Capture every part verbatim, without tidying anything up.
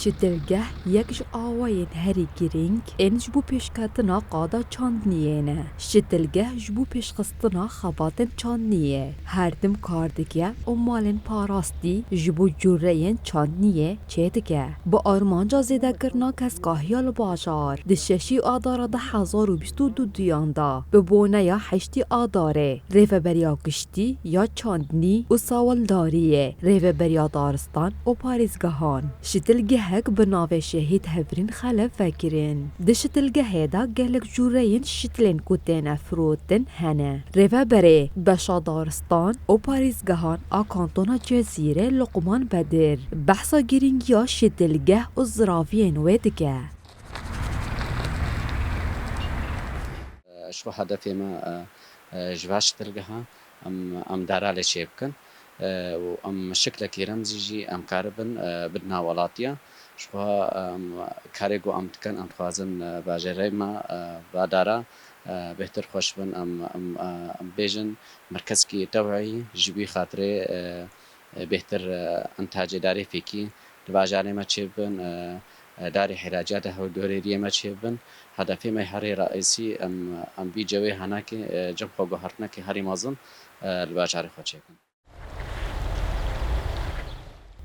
Şitilgeh yek ji awayên herî girîng ên ji bo pêşketina qada çandiniyê ne. Şitilgeh ji bo pêşxistina xebatên çandiniyê her tim kar dike û malên parastî ji bo cûreyên çandiniyê çêdike. Bi armanca zêdekirina keskahiya li bajar, di şeşî Adara du hezar û bîst û du duyan de, bi boneya heştî Adarê, Rêveberiya Giştî ya Çandinî û Sawaldariyê, Rêveberiya Daristan û Parêzgehan, şitilgehek bi navê Şehîd Hevrîn Xelef vekirin. Di şitilgehê de gelek cûreyên şitilên ku têne firotin hene. Rêveberê beşa daristan û parêzgehan a kantona Cezîrê Luqman Bedir behsa girîngiya şitilgeh û ziraviyên wê dike. Ji xwe hedefê me, e, e, ji va şitilgeha em, em dara lê çê bikin, e, û em şiklekî remzî jî em karibin, e, bidina welatiya. Ji xwe, em, karê ku em dikin, em dixwazin, e, bajarê me, e, va dara, e, bêhtir xweş bin, em, em, e, em bêjin merkezkî teweyî ji vî xatirê, e, e, bêhtir, e, intacê darê fêkî di bajarê me çêbibin, e, e, darê hêraciya di hewldorêriyê me çêbibin. Hedefê me herî reîsî, em, em vî cewê henekê, e, cem xwe guhertinekê herî mezin, e, li bajarê xwe çêkin.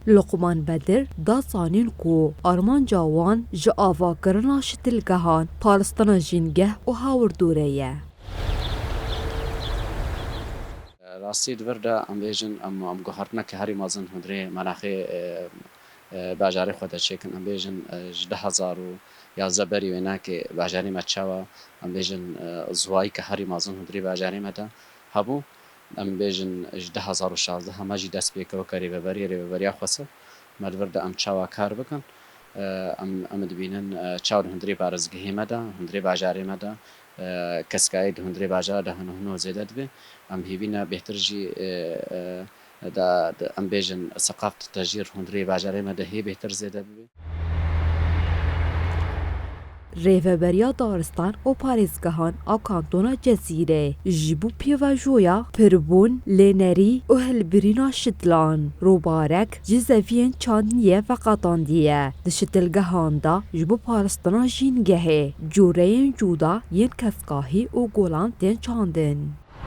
Luqman Bedir da zanîn ku armanca wan ji avakirina şitilgehan, parastina jîngeh û hawirdorê ye. Rastî di vir de em bêjin, em, em guhertineke herî mezin hundirê menaxê, e, e, bajarê xwe de çêkin. Em bêjin, e, ji du hezar û yazdeh berî wênakê bajarê me çawa, em bêjin, e, ziwayîke herî mezin hundirê bajarê me de hebû. Em bêjin ji du hezar û şazdeh hema jî dest pê kewke rêveberiyê, rêveberiya xwesik. Me di vir de em çawa kar bikin. E, em, em dibînin, e, çawa di hundirê parêzgehê me de, hundirê bajarê me de, e, keskayî di hundirê bajara de hino hino zêde dibe. Em hêvî ne bêhtir jî, e, e, da, da, em bêjin seqafet tejîr hundirê bajarê me de hê bêhtir zêde bibe. Rêveberiya daristan û parêzgehan a kantona Cezîrê ji bo pêvajoya pirbûn, lênerî û hilbirîna şitilan, robarek ji zeviyên çandiniyê veqetandiye. Di şitilgehan de ji bo parastina jîngehê, cûreyên cuda yên keskahî û golan tên çandin.